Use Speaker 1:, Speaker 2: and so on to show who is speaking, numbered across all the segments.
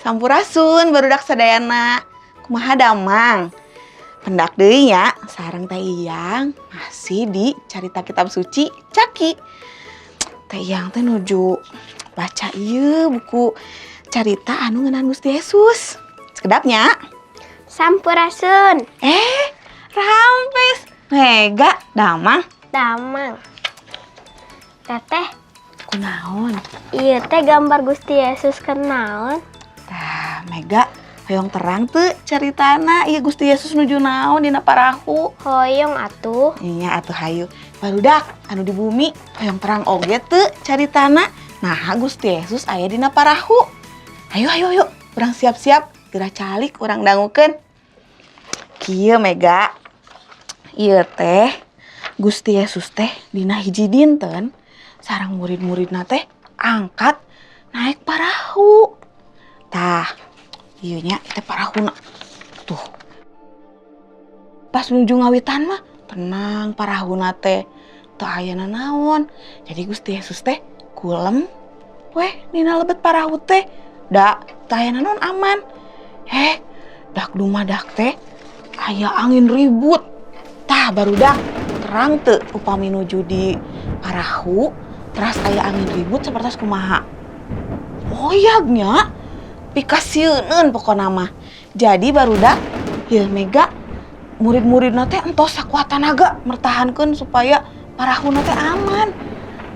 Speaker 1: Sampurasun barudak sadayana. Kumaha damang? Pendak deui nya sareng Teh Iyang masih di Carita Kitab Suci Caki. Teh Iyang teh nuju baca ieu buku carita anu ngeunaan Gusti Yesus. Sekedap nya.
Speaker 2: Sampurasun.
Speaker 1: Rampes. Mega damang.
Speaker 2: Damang. Teteh,
Speaker 1: Kunaon?
Speaker 2: Ieu teh gambar Gusti Yesus kenaon?
Speaker 1: Tah, Mega hoyong terang teu caritana ieu Gusti Yesus nuju naon dina parahu?
Speaker 2: Hoyong atuh.
Speaker 1: Iya atuh hayu. Barudak anu di bumi hoyong terang oge teu caritana. Nah, Gusti Yesus aya dina parahu. Ayo ayo ayo, urang siap-siap geura calik urang dangukeun. Kieu Mega. Ieu teh Gusti Yesus teh dina hiji dinten sareng murid-muridna teh angkat naik parahu. Tah, ieu nya teh parahuna. Tuh. Pas nuju ngawitan mah tenang parahuna teh. Teu aya nanaon. Jadi Gusti Yesus teh kulem weh dina lebet parahu teh. Da teu aya nanaon, aman. Dak dumadak teh aya angin ribut. Tah, barudak terang teu upami nuju di parahu teras aya angin ribut sapertos kumaha? Oyag nya, pikasieuneun pokona mah. Jadi barudak ya Mega, murid-muridna teh entos sakuat tanaga mertahankeun supaya parahuna teh aman.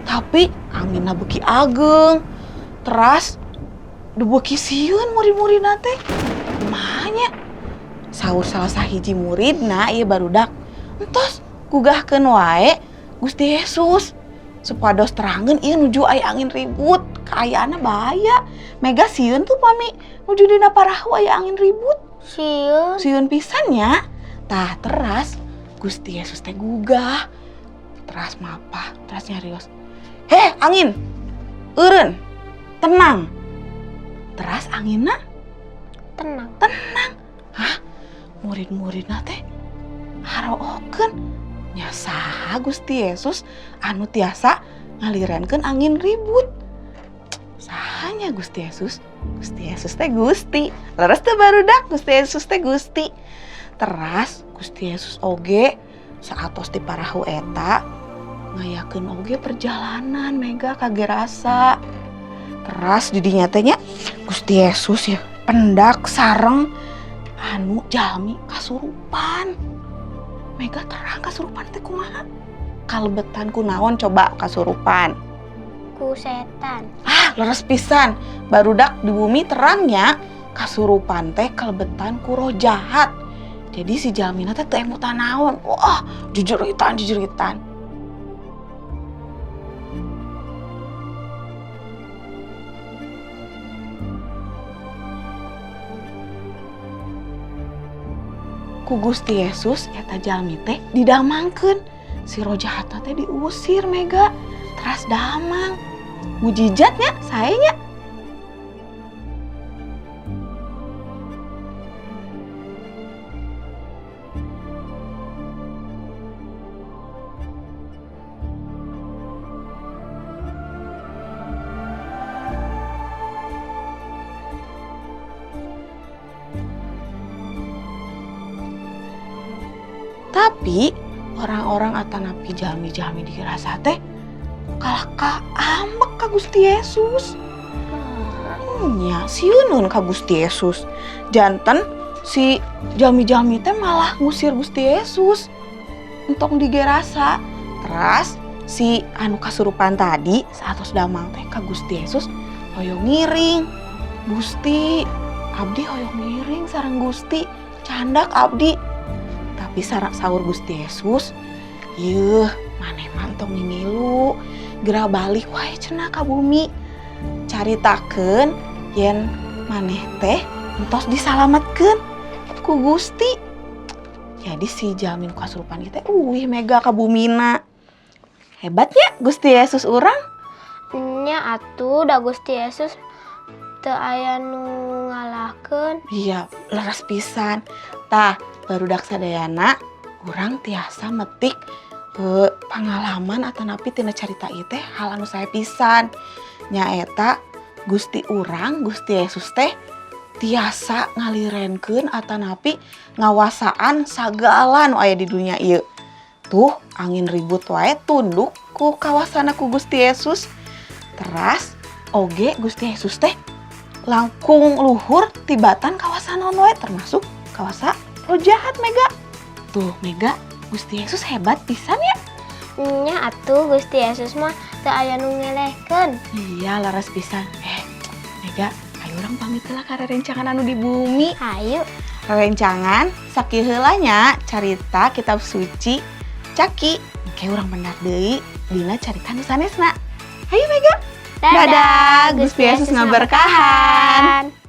Speaker 1: Tapi anginna beuki ageng. Teras beuki sieun murid-muridna teh. Kumaha nya? Saur salah sahiji muridna ieu barudak, entos gugahkeun wae Gusti Yesus supados terangeun ieu nuju aya angin ribut, kaayaanna bahaya. Mega sieun tuh pami nuju dina parahu aya angin ribut?
Speaker 2: Sieun.
Speaker 1: Sieun pisan nya. Tah, teras Gusti Yesus teh gugah. Teras mapah, teras nyarios. "Heh, angin. Eureun. Tenang." Teras anginna
Speaker 2: tenang.
Speaker 1: Tenang. Hah? Murid-muridna teh harookeun. Nya saha Gusti Yesus anu tiasa ngalirenkeun angin ribut? Saha nya Gusti Yesus? Gusti Yesus teh Gusti. Leres teh barudak, Gusti Yesus teh Gusti? Teras Gusti Yesus oge saatos di parahu eta ngayakeun oge perjalanan Mega ka Gerasa. Teras di dinya teh nya Gusti Yesus ya pendak sareng anu jalmi kasurupan. Mega terang kasurupan teh kumaha? Kalebetan ku naon coba kasurupan?
Speaker 2: Ku setan.
Speaker 1: Ah, leres pisan. Barudak di bumi terangnya kasurupan teh kalebetan ku roh jahat. Jadi si jalmina teh teu emutan naon. Wah, jujuritan jujuritan. Ku Gusti Yesus eta jalmi teh didamangkeun. Si roh jahat teh diusir Mega. Teras damang. Mujijatnya sae nya. Tapi orang-orang atanapi jalmi-jalmi di Gerasa teh kalah ka ambek ka Gusti Yesus. Nya sieuneun ka Gusti Yesus. Janten si jalmi-jalmi teh malah ngusir Gusti Yesus. Entong di Gerasa. Teras si anu kasurupan tadi saatos damang teh ka Gusti Yesus hoyong ngiring. "Gusti, abdi hoyong ngiring sareng Gusti. Candak abdi." Tapi saur Gusti Yesus, "Yeuh, maneh mah entong ngilu, geura balik wae cenah ka bumi. Caritakeun yen maneh teh entos disalametkeun ku Gusti." Jadi si jalmi nu kasurupan ieu teh uih Mega ka bumina. Hebatnya Gusti Yesus urang.
Speaker 2: Nya atuh, da Gusti Yesus teu aya nu ngalahkeun.
Speaker 1: Iya, leres pisan. Tah, barudak sadayana, urang tiasa metik pangalaman atanapi tina carita ieu teh hal anu sae pisan. Nyaeta Gusti urang, Gusti Yesus teh Tiasa ngalirenkeun atanapi ngawasaan sagala nu aya di dunia ieu. Tuh, angin ribut wae tunduk ku kawasana ku Gusti Yesus. Teras oge Gusti Yesus teh langkung luhur tibatan kawasa naon wae, termasuk kawasa roh jahat, Mega. Tuh, Mega, Gusti Yesus hebat pisan ya.
Speaker 2: Nya atuh, Gusti Yesus mah teu aya nu ngelehkeun.
Speaker 1: Iya, laras pisan. Eh, Mega, ayo urang pamit lah ka rerencangan anu di bumi.
Speaker 2: Hayu.
Speaker 1: Rerencangan sakieu heula nya carita kitab suci caki. Engke urang pendak deui dina carita nu sanesna. Hayu, Mega. Dadah, Gusti Yesus ngaberkahan.